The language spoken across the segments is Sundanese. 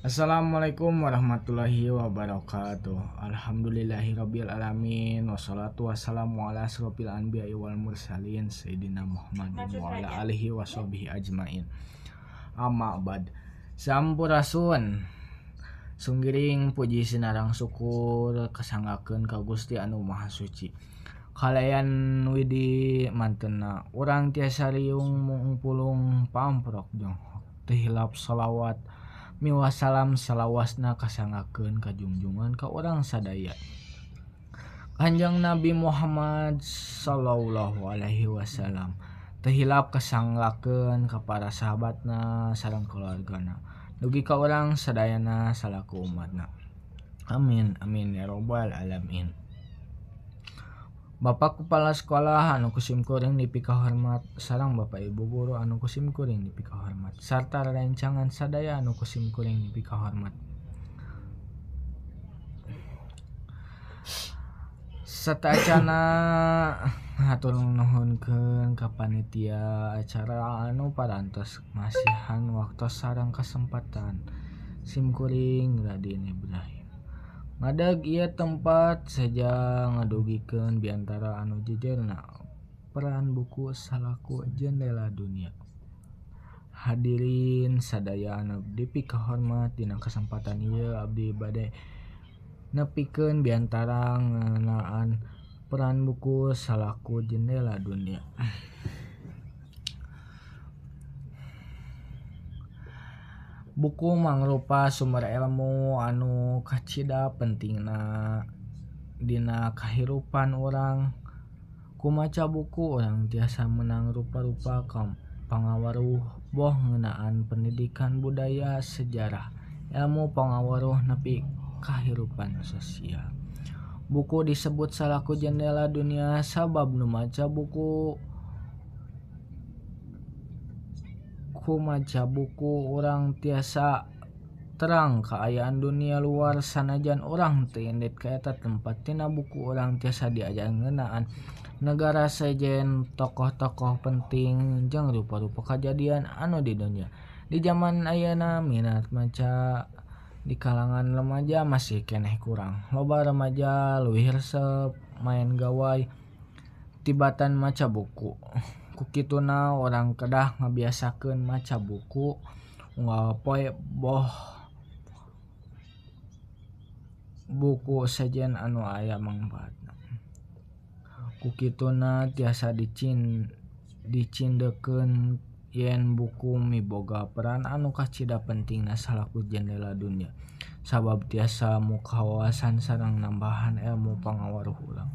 Assalamualaikum warahmatullahi wabarakatuh. Alhamdulillahirabbil alamin wassalatu wassalamu ala asrofil anbiya'i wal mursalin sayyidina Muhammadin wa ala alihi washabbihi ajmain. Amma ba'd. Sampurasun. Sunggiring puji sinarang syukur kasanggakeun ka Gusti anu Maha Suci. Kalayan widi mantena urang tiasa riung mungpulung pamprok jonghok teu hilap shalawat miwah salam salawasna kasanggakeun kajungjungan ka urang sadaya. Kanjeng Nabi Muhammad sallallahu alaihi wasallam teu hilap kasanggakeun ka para sahabatna sareng keluargana dugi ka urang sadayana salaku umatna. Amin amin ya robbal alamin. Bapak Kepala Sekolah anu kusim kuring dipikahormat sareng Bapak Ibu guru anu kusim kuring dipikahormat sarta rerencangan sadaya anu kusim kuring dipikahormat. Sataacana hatur nuhunkeun ka panitia acara anu parantos masihan waktos sareng kasempatan sim kuring Raden Ibrahim. Ngadag ieu tempat seja ngadugikeun biantara anu jejerna peran buku salaku jendela dunia. Hadirin sadaya anu dipikahormat dina kasempatan ieu abdi bade nepikeun biantara ngeunaan peran buku salaku jendela dunia. Buku mangrupa sumber ilmu anu kacida pentingna dina kahirupan urang. Ku maca buku urang tiasa meunang rupa-rupa pangawaruh boh ngeunaan pendidikan, budaya, sejarah, ilmu pangawaruh nepi kahirupan sosial. Buku disebut salaku jendela dunia sabab nu maca buku ku maca buku urang tiasa terang kaayaan dunia luar sanajan urang teu indit ka eta tempat. Tina buku urang tiasa diajar ngeunaan negara sejen, tokoh-tokoh penting jeung rupa-rupa kajadian anu di dunia. Di jaman ayeuna minat maca di kalangan remaja masih keneh kurang. Loba remaja leuwih resep main gawai tibatan maca buku. Ku kituna urang kedah ngabiasakeun maca buku unggal poe boh buku sejen anu aya mangfaatna. Ku kituna tiasa dicindekeun yen buku miboga peran anu kacida pentingna salaku jendela dunia sabab tiasa muka wawasan sareng nambahan ilmu pangawaruh urang.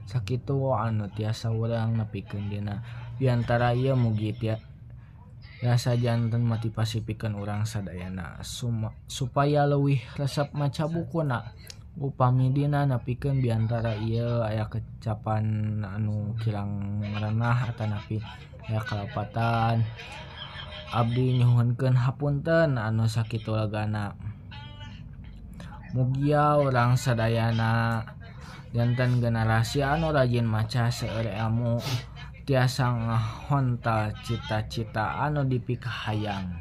Sakitu anu tiasa urang nepikeun dina biantara ieu mugi tiasa janten motivasi pikeun urang sadayana supaya leuwih resep maca bukuna. Upami dina nepikeun biantara ieu aya kecapan anu kirang merenah atanapi aya kalepatan, abdi nyuhunkeun hapunten anu sakitu legana. Mugia urang sadayana janten generasi anu rajin maca seueur ilmu tiasa ngahontal cita-cita anu dipikahayang.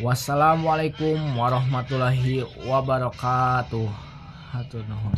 Wassalamualaikum warahmatullahi wabarakatuh. Hatur nuhun.